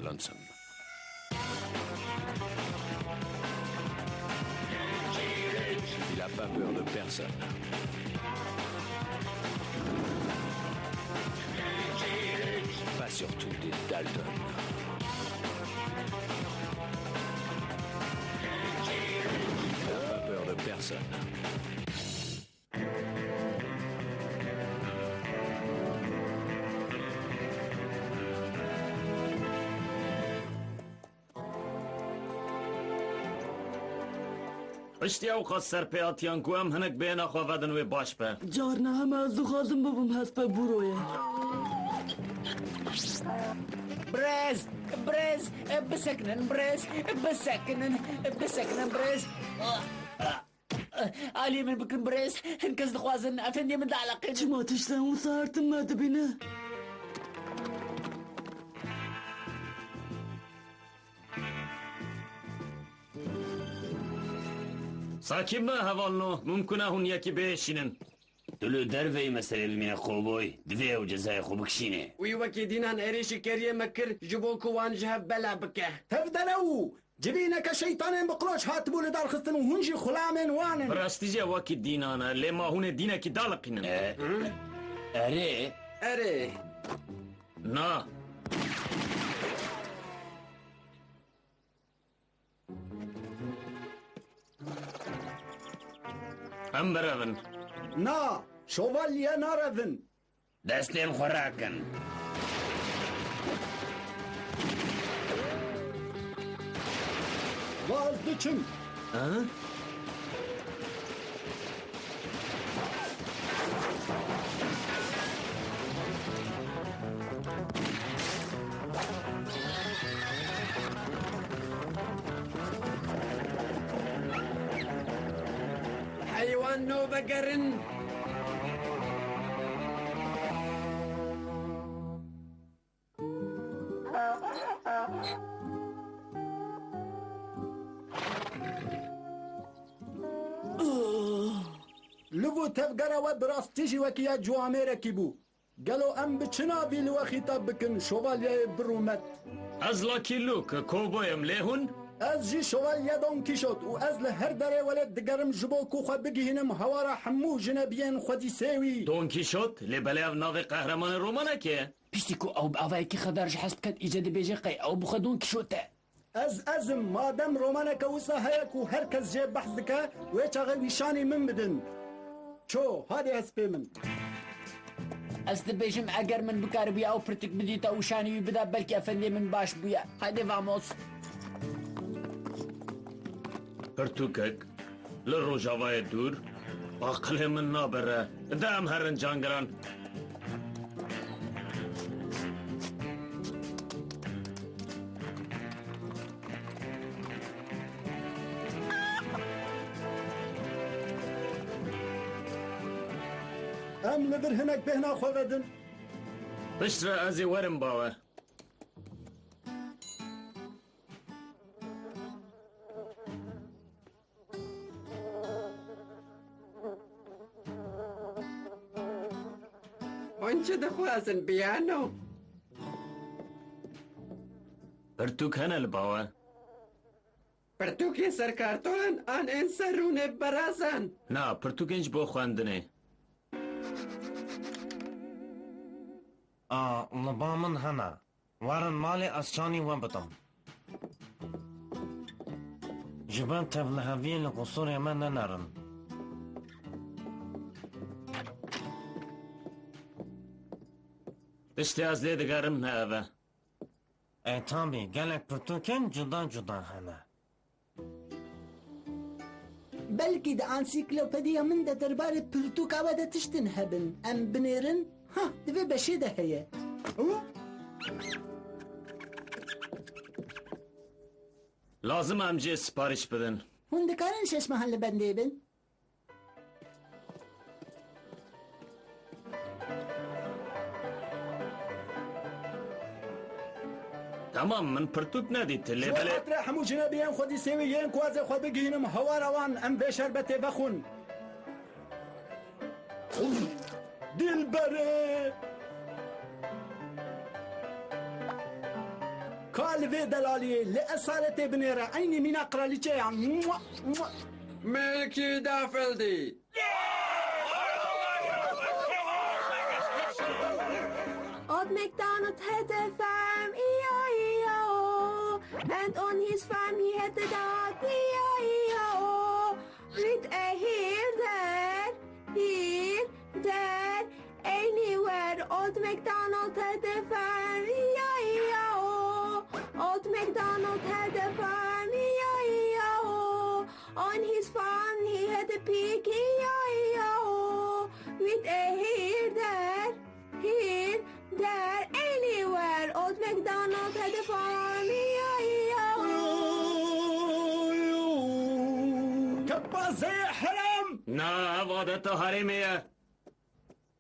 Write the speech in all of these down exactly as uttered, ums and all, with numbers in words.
Lonesome. Il a pas peur de personne. Pas surtout des Dalton. Il a pas peur de personne. Piştî ew qas serpêhatiyan ku em hinek bêhna xwe vedin wê baş be. Carna hema ez dixwazim bibim hespe bûroyê. Birêz! Birêz! Bisekinin birêz! Bisekinin! Bisekinin birêz! Alî min bikin birêz! Hin kes dixwazin efendiyê min dieleqînin. Çima tiştên wisa her tim me dibîne? Sakîn be hevalno, mimkun e hûn yekî biêşînin. Tu li derveyî meselê bimîne kovboy, divê ew cezayê xwe bikişîne. Wî wekî dînan êrîşî keriyê me kir, ji bo ku wan ji hev bela bike. Tevdere û civîneke şeytanên bi qiloç hatibû li dar xistin û hûn jî xulamên wan in. Bi rastî jî wekî dînan e, lê ma hûn ê dînekî daliqînin. E, erê. Erê. Na. Em birevin. Na, şovalye narevin. Destên xwe rakin. Va ez diçim. Ha? Heywan nû vegerin. Li bo tevgera we bi rastî jî wekî ya ciwamêrekî bû. Gelo em bi çi navî li we xîtab bikin, şovalyeyê birûmet? Ez Lucky Luke, kovboy im, lê hûn? Ez jî şovalye Don Kîşot û ez li her derê welêt digerim ji bo ku xwe bigihînim hewara hemû jinebiyên xwedî sêwî. Don Kîşot? Lê belê ev navê qehremanê romanekê ye. Piştî ku ew bi avayekî xever ji hesp ket, îce dibêje qey ew bi xwe Don Kîşot e. Ez, ez im, madem romaneke wisa heye ku her kes jê behs dike, wê çaxê wî şanî min bidin. Ço, hadê hespê min. Ez dibêjim, eger min bikaribûya ew pirtûk bidîta û şanî wî bida, belkî efendê min baş bûya. Hadê vamos. Pirtûkek. Li rojavayê dûr, aqilê min nabire. De em herin cangiran. Em li vir hinek bêhna xwe vedin. Piştre ez ê werim bawe. Hûn çi dixwazin, piyano? Pirtûk hene li bawe? Pirtûkên ser kartolan an ên ser rûnê berazan? Na, pirtûkên ji bo xwendinê. A, li ba min hene. Werin malê ez çanî we bidim. Ji ber tevliheviyê li qusûrê me nenerin. Tiştê ez lê digerim ne ev e. Ê tabî, gelek pirtûkên cuda cuda hene. Belkî di ansîklopediya min de derbarê pirtûka we de tiştin hebin. Em binêrin. Ha, di vê beşê de heye. Û? Lazim e em jê sipariş bidin. Hûn dikarin şeş mehan li bendê bin? Tamam, min pirtûk nedît, lê belê. Ji we xatirê hemû jinebiyên xwedî sêwî yên ku ez ê xwe bigihînim hewara wan, em vê şerbetê vexwin. Dilberê! Ka li vê delaliyê li esaretê binêre eynî mîna qiraliçeyan. Mua, mua. Milky Daffodil. Old MacDonald had a farm, E I E I O. And on his farm he had a dog, E I E I O. With a here, there, here, there, anywhere. Old MacDonald had a farm, E I E I O. Old MacDonald had a farm, E I E I O. On his farm he had a pig, E I E I O. With a here, there, here, there, anywhere. Old MacDonald had a farm, E I E I O. Kepazê herem! Na, ev adeta herêmê ye.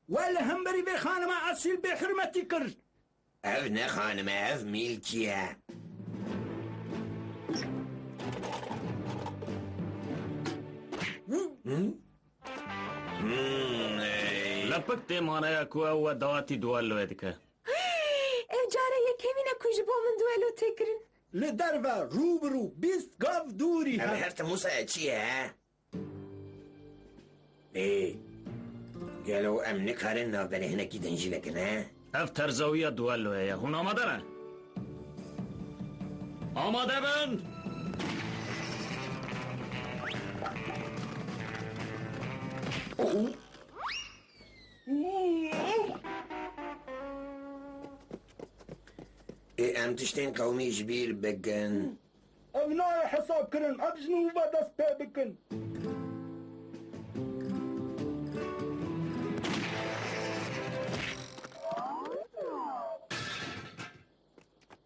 We li hemberî vê xanima esîl bêhurmetî kir. Ev ne xanim e, ev Milky ye. Hı? Hmm, ey. Lepik tê manaya ku ew we dawetî duelloyê dike. Ev cara yekemîn e ku ji bo min duello tê kirin. Li derve rû bi rû bîst gav dûrî Ev hene. Her timûsa ye çi ye? Ê, gelo em nikarin navberê hinekî din jî vekin, he? Ev terza wî ya duelloyê ye. Hûn amade ne? Amade bin! Ê, em tiştên qewimî ji bîr bikin. Ev nayê hesabkirin, ev ji nû ve dest pê bikin.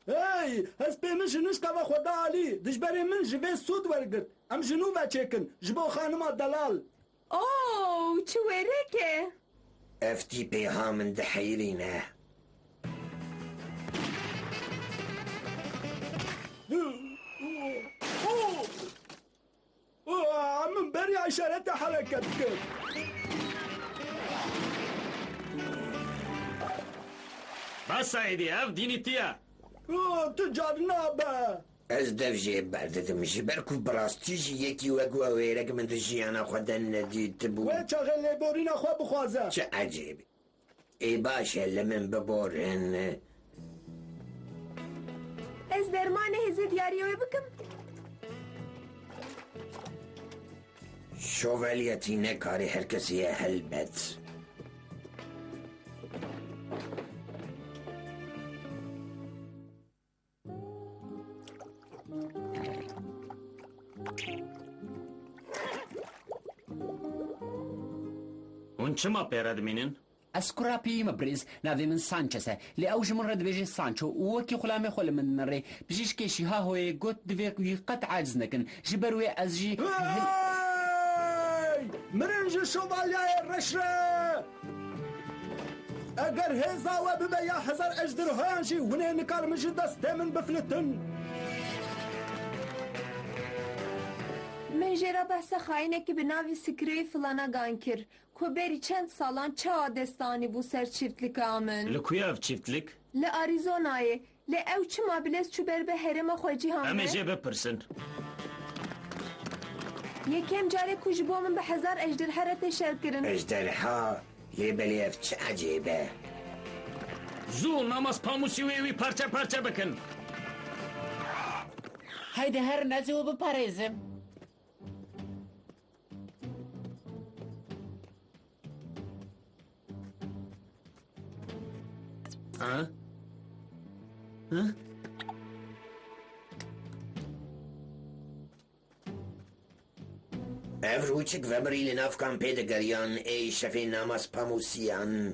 Hey, hespê min ji nişka ve xwe da alî, dijberê min ji vê sûd wergirt. Em ji nû ve çêkin, ji bo xanima delal. Oh, çi wêrek e! Ev tîpê ha min diheyirîne. Aa, min beriya îşarete hereket kir. Bes Seîdî, ev dînî tî ye. Aa, tu car nabe. Ez dev jê berdidim, ji ber ku bi rastî jî yekî wek we wêrek min di jiyana xwe de nedîtibû. Wê çaxê lêborîna xwe bixwaze. Çi ecêb. Ê baş e, li min biborin. Ez dermanê hêzê diyariyê wê bikim. Şovaliyetî ne karê her kesî ye helbet. Hûn çima pê re dimînin? Ez kura pîyî me birêz, navê min Sanchez e. Lê ew ji min re dibêje Sancho û wekî xulamê xwe li min dinere. Pijîşkê Şîhahoyê got divê wî qet aciz nekin. Ji ber wê ez jî Hey! Mirin ji şovalyayê reş re! Eger hêza we bibe ya hezar ejderhayan jî, hûn ê nikarin ji destê min biflitin. Min jê re behsa xayînekî bi navê Skrewê Flanagan kir, ku berî çend salan çawa dest anîbû ser çîftlika min. Li ku ye ev çîftlik? Li Arizonayê. Lê ew çima bilez çû ber bi herêma xwe cîhan Em ê ve? Jê bipirsin. Yekem carê ku ji bo min bi hezar ejderha re tê şerkirin. Ejderha? Lê belê ev çi ecêb e? Zû, Namas Pamûsî wê wî parçe parçe bikin. Haydi herin, ez ê we biparêzim. Ha? Ha? Ev rûçik vemirî li nav kampê digeriyan, ê şefê Namas Pamûsiyan.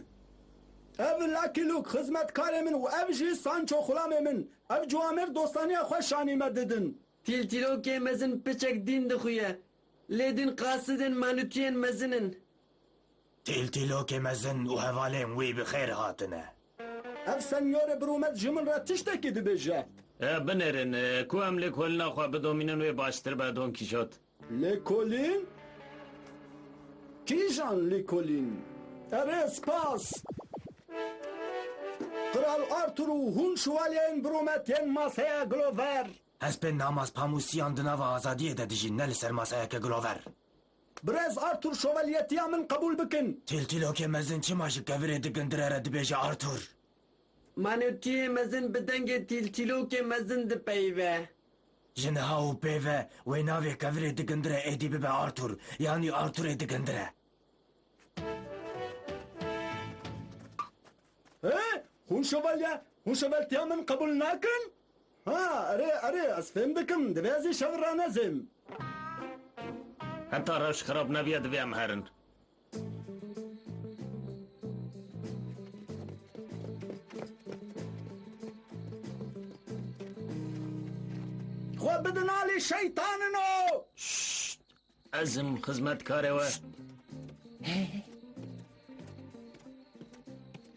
Ev Lucky Luke, xizmetkarê min û ev jî Sancho xulamê min. Ev ciwamêr dostaniya xwe şanî me didin. Tîltîlokê mezin piçek dîn dixuye, lê din qasidên manûtiyên mezin in. Tîltîlokê mezin û hevalên wî bi xêr hatine. Ev senyorê birûmet ji min re tiştekî dibêje. E, binêrin, e, ku em lêkolîna xwe bidomînin wê baştir be, Don Kîşot. Lêkolîn? Kîjan lêkolîn? Erê, spas. Qral Arthur û hûn şevalyeyên birûmet yên maseya Glover. Hespên Namas Pamûsiyan di nava azadiyê de dijîn, ne li ser maseyeke Glover. Birêz Arthur şovalyetiya min qebûl bikin. Tîltîlokê mezin çima ji kevirê di gundire re dibêje Arthur? Manotiyê mezin bi dengê tîltîlokê mezin dipeyive. Ji niha û pê ve wê navê kevirê di gundire êdî bibe Arthur, yanî Arthurê di gundire. He? Hûn şevalye, hûn şevaltiya min qebûl nakin? Ha, erê, erê, ez fêm dikim, divê ez ê şevir ranezêm. Heta rewş xirab nebiye, divê em herin. Xwe bidin alî şeytanino! Şşt! Ez im xizmetkarê we.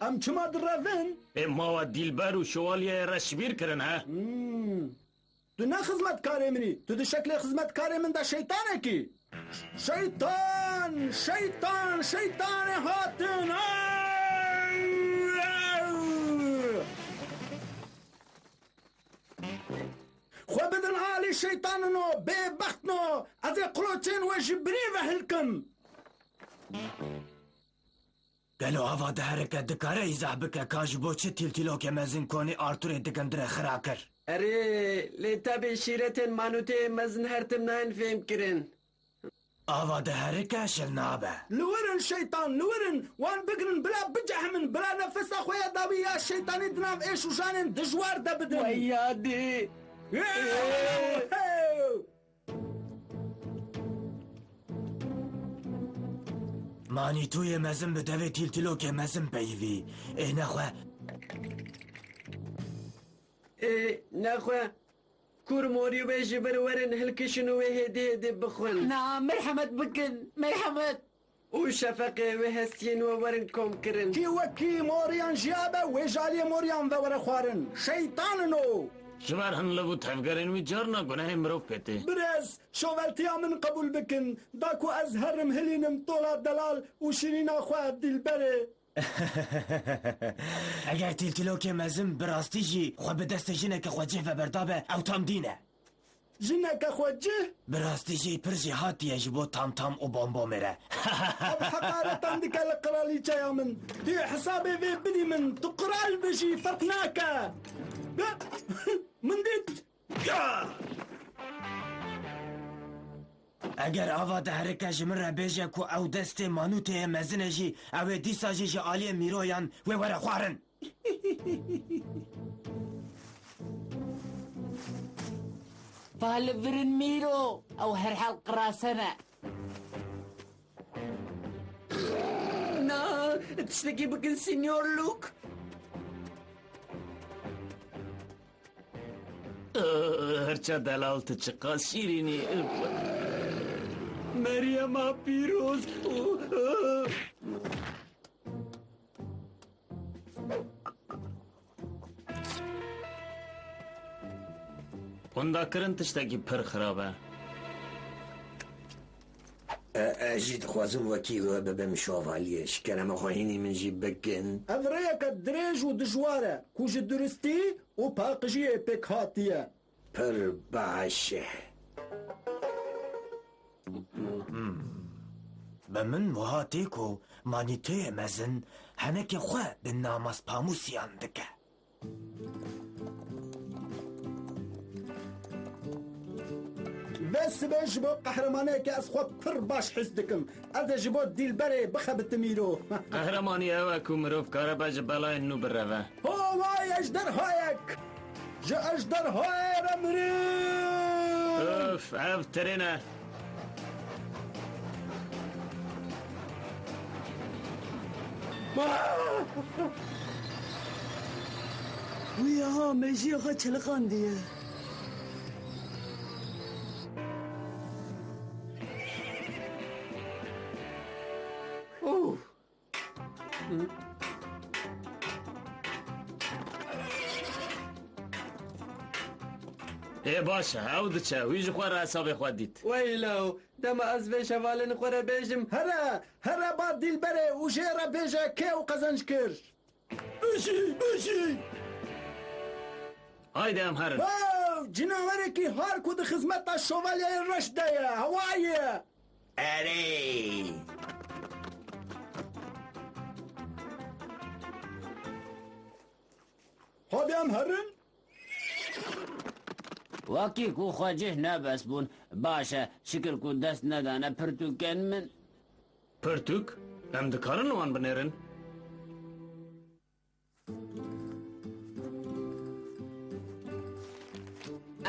Em çima direvin? Ê mawa dîlber û şewalyeyê re şibîr kirin, he? Hmm. Tu ne xizmetkarê min î. Tu di şeklê xizmetkarê min de şeytanek î. Şeytan! Şeytan! Şeytanê hatin! Ay! Ay! Xwe bidin alî şeytanino, bêbextno, ez ê qroçên we ji birî ve hilkim. Gelo ava diherike dikare îzah bike ka ji bo çi tîltîlokê mezin konî Arturê di gundire xira kir? Erê, lê tevî şîretên manûteyê mezin her tim nayên fêhmkirin. Ava diherike şil nabe. Li wir in şeytan, li wir in. Wan bigirin, bila bicehimin, bila nefesa xwe ya dawî ya şeytanî di nav êş û janên dijwar de bidin. Wey yadî. Manîtûyê mezin bi devê tîltîlokê mezin peyivî. Ê nexwe. Ê nexwe. Kur morî wê ji vir werin hilkişin û wê hêdî hêdî bixwin. Na, merhemet bikin, merhemet. Û şefeqê wê hestiyên we werin kom kirin. Kî wekî moriyan jiyabe, wê ji aliyê moriyan ve were xwarin. Şeytan in o! Ji ber hin liv û tevgerên wî carna gunehê mirov pê tê. Birêz, şoveltiya min qebûl bikin, da ku ez herim hilînim tola delal û şirîna xwe dîlberê. Eger tîltîlokê mezin bi rastî jî xwe bi destê jineke xwecih ve berdabe, ew tam dîn e. Jineke xwecih? Bi rastî jî pir jêhatî ye ji bo tam tam û bombomê re. Ev heqaretan dike li qiralîçeya min. Tu yê hesabê vê bidî min. Tu qiral bijî, ferq nake. Min dît. Eger ava diherike ji min re bêje ku ew destê manûtê ye mezin e jî, ew ê dîsa jî ji aliyê mîroyan wê were xwarin. Va li vir in mîro, ew herhal qirasene. Na, tiştekî bikin, Sînyor Luke. Hirça delal, tu çiqas şîrîn î. Meryema pîroz. Windakirin tiştekî pir xirab e. E, ez jî dixwazim wekî we bibim şovalye. Ji kerema xwe hînî min jî bikin. Ev rêyeke dirêj û dijwar e, ku ji duristî û paqijiyê pêk hatiye. Pir baş e. Bi min wiha tê ku manîteyê mezin henekê xwe bi Namas Pamûsiyan dike. Vê sibê ji bo qehremaniyeke ez xwe pir baş his dikim. Ez ê ji bo dîlberê bixebitim îro. Qehremanî ew e ku mirov kare be ji belayên nû bireve. Ho, vay ejderhayek! Ji ejderhayê re mirin! Öf, ev tirên e. Wî aha mejiya xwe çiliqandiye. Ûf! Ê baş e, ew diçe, wî ji xwe re hesabê xwe dît. Weylo, dema ez vê şevalên xwe re bêjim, here, here ba dîlberê û jê re bêje kê ew qezenc kir. Bijî, bijî! Haydi em herin. Wow, cinawerekî har ku di xizmeta şovalyeyê reş de ye, hewa ye. Erê! Hadi em herin. Wekî ku xwe cih nebestbûn. Baş e, şikir ku dest nedane pirtûkên min. Pirtûk? Em dikarin li wan binêrin?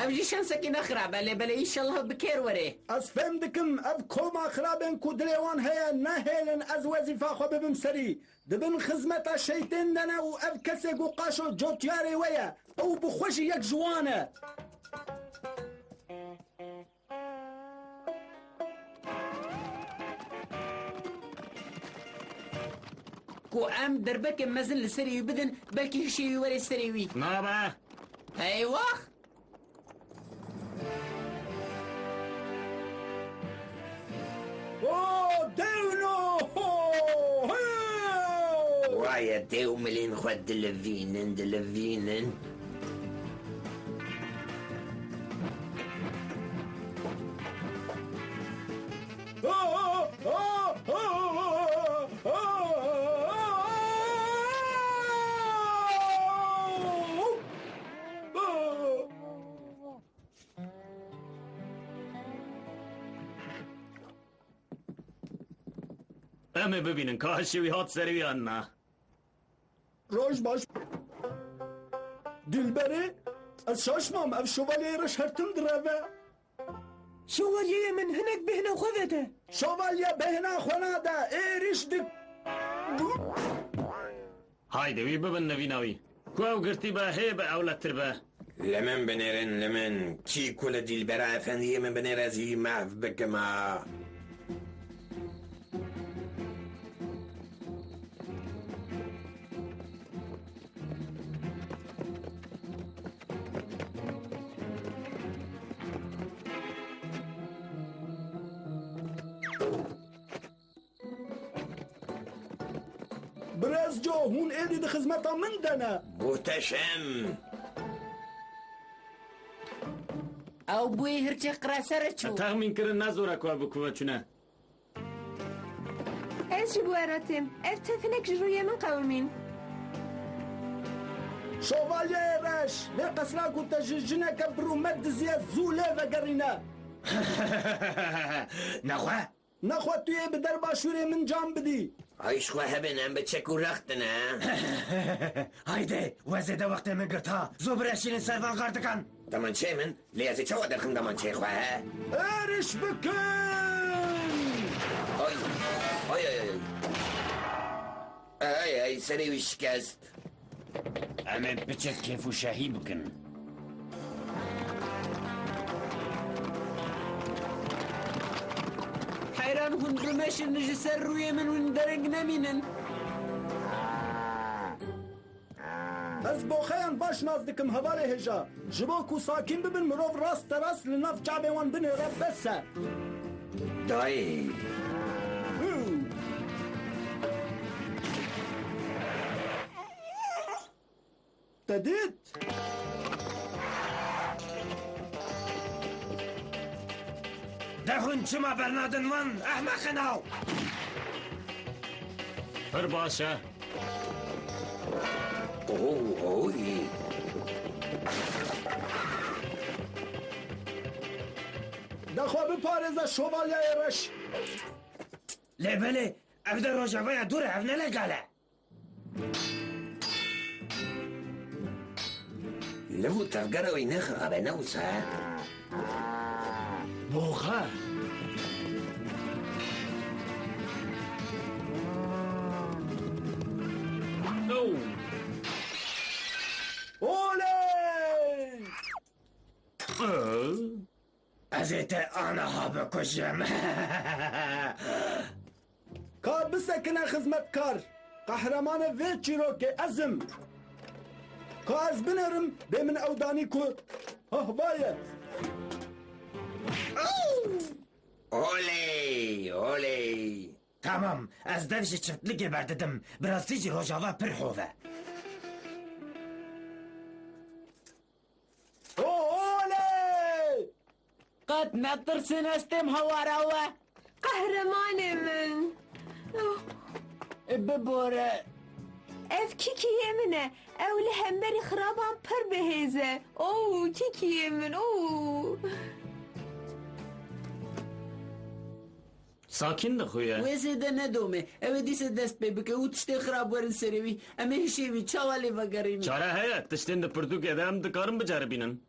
Ev jî şensekî ne xirab e, lê belê înşellah bi kêr were. Ez fêm dikim, ev koma xirabên ku dilê wan heye, nehêlin ez wezîfa xwe bibim serî. Di bin xizmeta şeytên de ne û ev kesê ku qaşo cotyarê we ye, ew bi xwe jî yek ji wan e. Ku em derbekê mezin li serê wî bidin, belkî hişê wî were serê wî. Nabe. Eywax! O, dewno! Ho! He! Waye dêw milên xwe dilivînin, dilivînin. Em ê bibînin ka hişê wî hat serê wî yan na. Roj baş. Dilberê, ez şaş mam, ev şovalyeyê reş her tim direve. Şovalyeyê min hinek bêhna xwe vede. Şovalye bêhna xwe nade, êrîş dik. Haydi wî bibin nivîna wî. Ku ew girtî be, hê bi ewletir be. Li min binêrin, li min. Kî ku li Dîlbera Efendiyê min binêre, ez hî mehv bikim ha. Birêzco, hûn êdî di xizmeta min de ne. Muhteşem! Ew bûyî hirçê qreser çû. Texmîn kirin ne zor e ku ev bi ku ve çûne. Ez jî bi we re têm. Ev tev hinek ji rûyê min qewimîn. Şovalyeyê reş, vê qesra ku te ji jineke bi rûmet diziye zû lê vegerîne. Nexwe? Nexwe tu yê bi derbaşûrê min can bidî. Ay ji xwe hebin, em bi çek û rex tine. Haydi, we zêde wextê min girt ha. Zû bireşînin ser van gardikan. Demançeyê min? Lê ez ê çawa derxim demançeyê xwe, he? Êrîş bikin! Ay! Ay, ay, ay, ay. Ay, ay, serê wî şikest. Em ê piçek kêfûşehî bikin. Heyran hûn bimeşin ji ser rûyê min, hûn dereng nemînin. Ez boxeyan baş nas dikim hevalê hêja. Ji bo ku sakîn bibin, mirov rast te rast li nav çavê wan binêre, bes e. Dayê. Hû. Te dît? De hûn çima bernadin van, ehmeqin aw? Pir baş e. Oy. De xwe biparêze şovalyayê reş. Lê belê, ev de rojavaya dûr e, ev ne legal e. Li vû tevgera wî nexabe ne wisa. Boxa. Oh. Oley! Ee? Ez ê te aniha bikujim. Ka bisekine xizmetkar. Qehremanê vê çîrokê ez im. Ka ez binêrim, bê min ew danî ku hahva ye. Oley, oley. Tamam, ez dev ji çirtlikê berdidim. Bi rastî jî rojava pir hov e. Netirsin, ez têm hawara we. Qehremanê min. Oh. E, bibore. Ev kîkiyê min e. Ew li hemberî xiraban pir bihêz e. Oh, kîkiyê min, oh. Sakin de xwe ye. Wê zêde nedome. Ew ê dîse dest pê bike û tiştê xirab werin serê wî. Em ê hişê wî çawa lê vegerînin? Çare heye. Tiştên di pirtûkê de em dikarin biceribînin.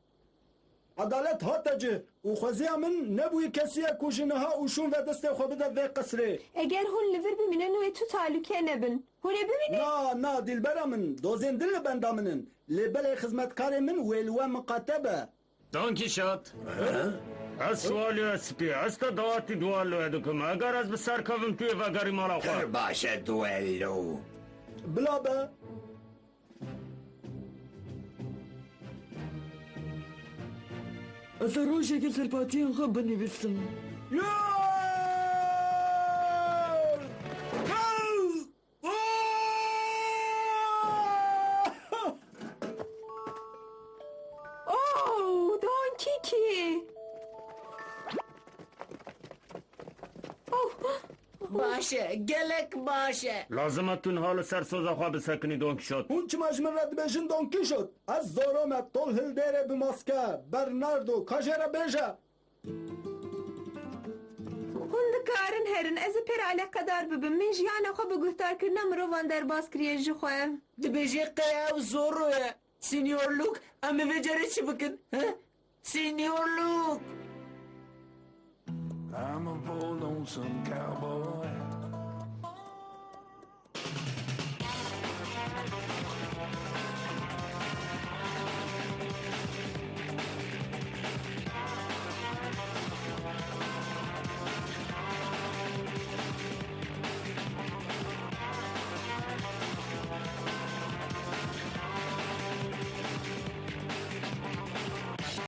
Edalet hate cih û xweziya min nebûyî kesî ye ku ji niha û şûn ve destê xwe bide vê qisrê. Eger hûn li vir bimînin wê tu talûke nebin. Hûn ê bimînin? Na, na, dîlbera min, dozên din li benda min in. Lê belê xizmetkarê min wê li we miqate be. Don Kîşot. Ez Şiwaliya Spî, ez te dawetî duwaloyê dikim. Eger ez bi ser kevim tu yê vegerî mala xwe. Pir baş e duelo. Bila be. Ez ê rojekê serpatiyên xwe binivîsim. Oh, Don Kiki! Oh! Baş e, gelek baş e. Lazim e tu niha li ser soza xwe bisekinî, Don Kîşot. Hûn çima ji min re dibêjin Don Kîşot? Ez Zoro me, tol hildêrê bi maske, Bernardo, ka jê re bêje. Hûn dikarin herin, ez ê pê re eleqedar bibim. Min jiyana xwe bi guhdarkirina mirovan derbas kiriye ji xwe. Dibêjê qey ew Zoro ye. Senior Luke, em ê vê carê çi bikin, he? Senior Luke! I'm a poor lonesome cowboy.